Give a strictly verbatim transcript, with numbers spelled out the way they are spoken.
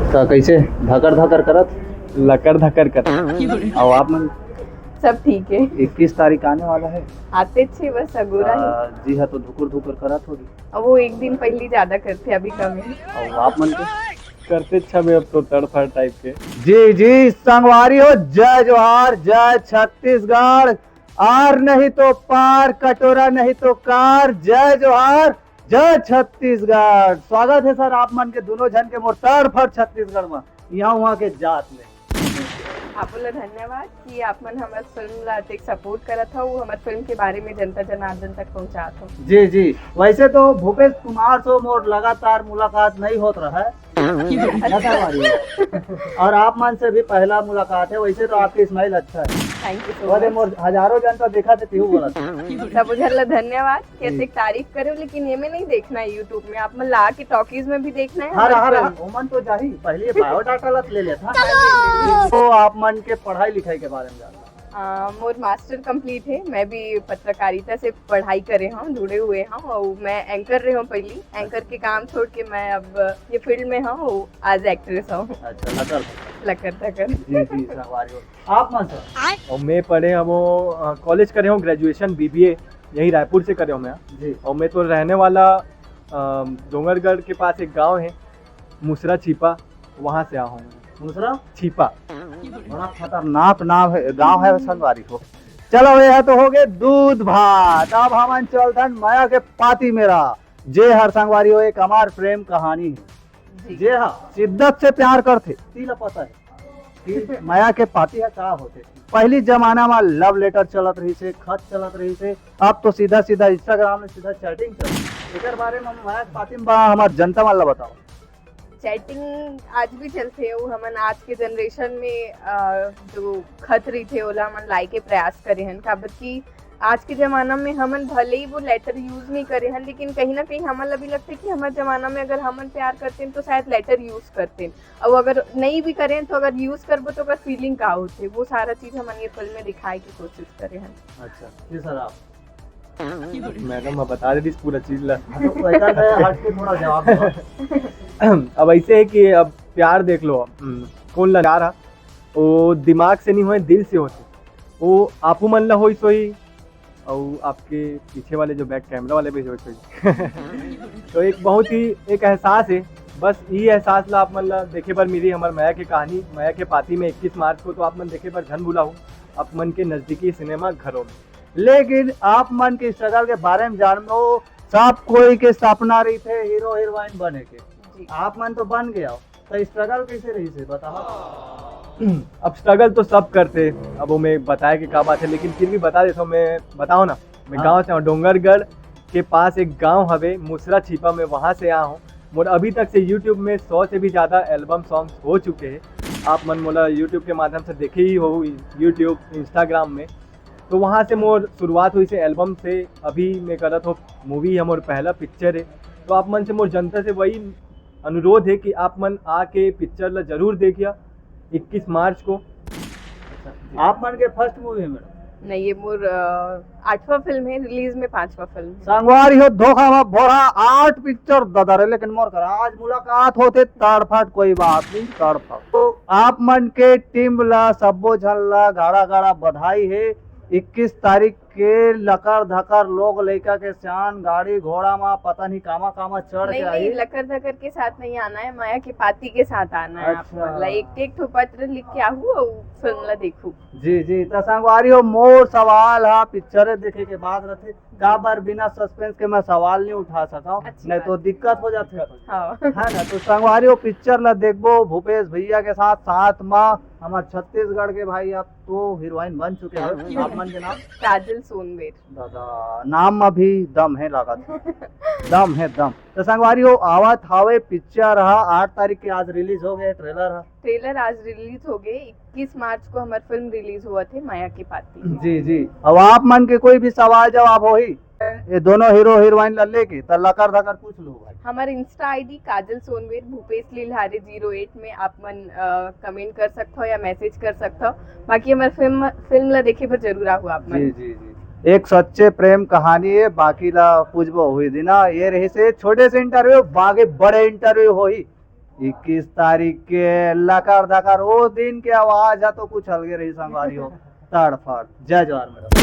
का कैसे धकर धकर करत? लकर धकर करत। और आप मन? सब ठीक है। इक्कीस तारीख आने वाला है। आते छे बस अगोरा है। आ, जी हाँ, तो धुकुर धुकुर करत होगी। अब वो एक दिन पहली ज्यादा करते, अभी कम है। और आप मन के? करते छबे अब तो तड़फड़ टाइप के। जी जी, संगवारी हो, जय जोहार, जय छत्तीसगढ़। आर नहीं तो पार, कटोरा नहीं तो कार। जय जोहार, जय छत्तीसगढ़। स्वागत है सर आप मन के दोनों झन के मोर तड़फड़ छत्तीसगढ़ में, यहाँ वहाँ के जात में। आप बोला धन्यवाद कि आप मन हमर फिल्म ला अतेक सपोर्ट करत हो, हमर फिल्म के बारे में जनता जनार्दन तक पहुंचात हो। जी जी, वैसे तो भूपेश कुमार से मोर लगातार मुलाकात नहीं होत रहा है। लगातार वाली है। और आप मन से भी पहला मुलाकात है। वैसे तो आपकी स्माइल अच्छा है। थैंक यू सो वैसे मच। मोर हजारों जनता देखा थे, तेहू बोला था। सब उधर ला धन्यवाद कि जी। अतेक तारीफ करे हो, लेकिन ये में नहीं देखना है YouTube में, आप मन ला के टॉकीज में भी देखना है। हर हमारी हर फिल्म। ओमन तो जाही, पहले बायोडाटा ला ले लेता। तो आप मन के पढ़ाई लिखाई के बारे में जान। आ, मोर मास्टर कंप्लीट है, मैं भी पत्रकारिता से पढ़ाई करे हूँ, जुड़े हुए हूँ और मैं एंकर रहे हूँ पहली। एंकर के काम छोड़ के मैं अब ये फील्ड में हूँ, आज एक्ट्रेस हूँ। अच्छा, लकर। लकर तकर। जी जी, संगवारी हो। आप मन सर? और मैं पढ़े हम वो कॉलेज करे हूँ, ग्रेजुएशन बीबीए यही रायपुर से करे हूँ मैं। जी। और मैं तो रहने वाला अ, डोंगरगढ़ के पास एक गांव है मुसरा छिपा, वहां से आया हूँ। दूसरा? छिपा। बड़ा खतरनाक नाम है, गांव है संगवारी हो। चलो, ये तो हो गए दूध भात। अब हमन चलथन मया के पाती मेरा, जे हर संगवारी हो एक अमर प्रेम कहानी है। जी। जे हा शिद्दत से प्यार करथे, तीला पता है कि मया के पाती है का होथे। पहली जमाना में लव लेटर चलत रही से, खत चलत रही से, अब तो सीधा सीधा Instagram में सीधा चैटिंग चलत। एकर बारे में मया के पाती में बा हमार जनता मन ला बताओ। चैटिंग आज भी चलथे, वो हमन आज के जनरेशन में अ, जो खत रहिथे ओला हमन लाए के प्रयास करे हन, काबर कि आज के जमाना में हमन भले ही वो लेटर यूज नहीं करे हन, लेकिन कहीं ना कहीं हमन ला भी लगथे कि हमर जमाना में अगर हमन प्यार करते हैं तो शायद लेटर यूज करते हैं, और अगर नहीं भी करें तो अगर यूज करबो तो ओकर फीलिंग का होथे, वो सारा चीज हमन ये फिल्म में दिखाए की कोशिश करे हन। अच्छा, ये सर आप? मैडम, मैं बता देती पूरा चीज ला। हाँ, तो एकर में हट के थोड़ा जवाब दो। अब ऐसे है कि अब प्यार देख लो, हम्म, कौन ला प्यार है, वो दिमाग से नहीं होए, दिल से होथे। वो आपू मन ला होई सोई, और आपके पीछे वाले जो बैक कैमरा वाले भी होई सोई। तो एक बहुत ही एक एहसास है, बस ये एहसास ला आप मन ला देखे बर मिली हमर मया के कहानी, मया के पाती में इक्कीस मार्च को, तो आप मन देखे बर झन भुलाहू, आप मन के नजदीकी सिनेमा घरों में। लेकिन आप मन के स्ट्रगल के बारे में जानबो, सब कोई के सपना रहिथे हीरो हीरोइन बने के। जी। आप मन तो बन गए हो, तो स्ट्रगल कैसे रही से बताओ। अब स्ट्रगल तो सब करते, अब वो मैं बताए के का बात है, लेकिन फिर भी बता देता हूँ मैं, बताओ ना। मैं हाँ। गांव से हूँ, डोंगरगढ़ के पास एक गांव हवे मुसरा छिपा, मैं वहाँ से आया हूँ। मोर अभी तक से यूट्यूब में सौ से भी ज़्यादा एल्बम सॉन्ग्स हो चुके हैं। आप मन मोला यूट्यूब के माध्यम से देखे ही हो, यूट्यूब, इंस्टाग्राम में। तो वहाँ से मोर शुरुआत हुई से एल्बम से। अभी मैं करत हो मूवी है, मोर पहला पिक्चर है। तो आप मन से, मोर जनता से वही अनुरोध है कि आप मन आके पिक्चर ला जरूर देखिया इक्कीस मार्च को। आप मन के फर्स्ट मूवी है मैडम? नहीं, ये मोर अ, आठवां फिल्म है, रिलीज में पांचवा फिल्म है। संगवारी हो, धोखा में भोरा आठ पिक्चर ददा रहे, लेकिन मोर कर आज मुलाकात होथे तड़फट, कोई बात नहीं, तड़फट। तो आप मन के टीम ला, सब्बो झन ला गाड़ा गाड़ा बधाई है। इक्कीस तारीख के लकर धकर लोग लइका के सियान गाड़ी घोड़ा मा पता नहीं कामा कामा चढ़ के नहीं, आई। नहीं, लकर धकर के साथ नहीं आना है, माया के पाती के साथ आना है। आप अच्छा। मतलब एक एक ठो पत्र लिख के आहू और फिल्म ला देखू। जी जी, त संगवारी हो, मोर सवाल हा पिक्चर देखे के बाद रथे, काबर बिना सस्पेंस के मैं सवाल नहीं उठा सकता हूँ, अच्छी नहीं बात। तो दिक्कत हो जाती है। हाँ। है ना? तो संगवारी हो, पिक्चर ला देखबो भूपेश भैया के साथ, साथ मा हमार छत्तीसगढ़ के भाई, अब तो हीरोइन बन चुके हैं। आप मन के नाम? काजल सोनवेर। दादा, नाम में भी दम है लागत। दम है, दम। तो संगवारी हो, आवत हावे पिक्चर हा आठ तारीख के, आज रिलीज हो गए ट्रेलर हा। ट्रेलर आज रिलीज हो गए। इक्कीस मार्च को हमार फिल्म रिलीज हुआ थे, माया की पाती। जी जी, अब आप मन के कोई भी सवाल जवाब होही ये दोनों हीरो हीरोइन ला लेके, त लकर धकर पूछ लो भाई। हमार इंस्टा आईडी काजल सोनवेर, भूपेश लिल्हारे जीरो एट में आप मन कमेंट कर सकते हो या मैसेज कर सकते हो। बाकी हमार फिल्म फिल्म ला देखे पर जरूर आहू आप जी मन। जी जी, एक सच्चे प्रेम कहानी है, बाकी ला पूछबो हुई दिना। ये रही से छोटे से इंटरव्यू, बाकी बड़े इंटरव्यू होही। इक्कीस तारीख के लकर धकर, वो दिन के आवाज ह तो कुछ अलगे रही संगवारी हो। तड़फड़। जय जवान मैडम।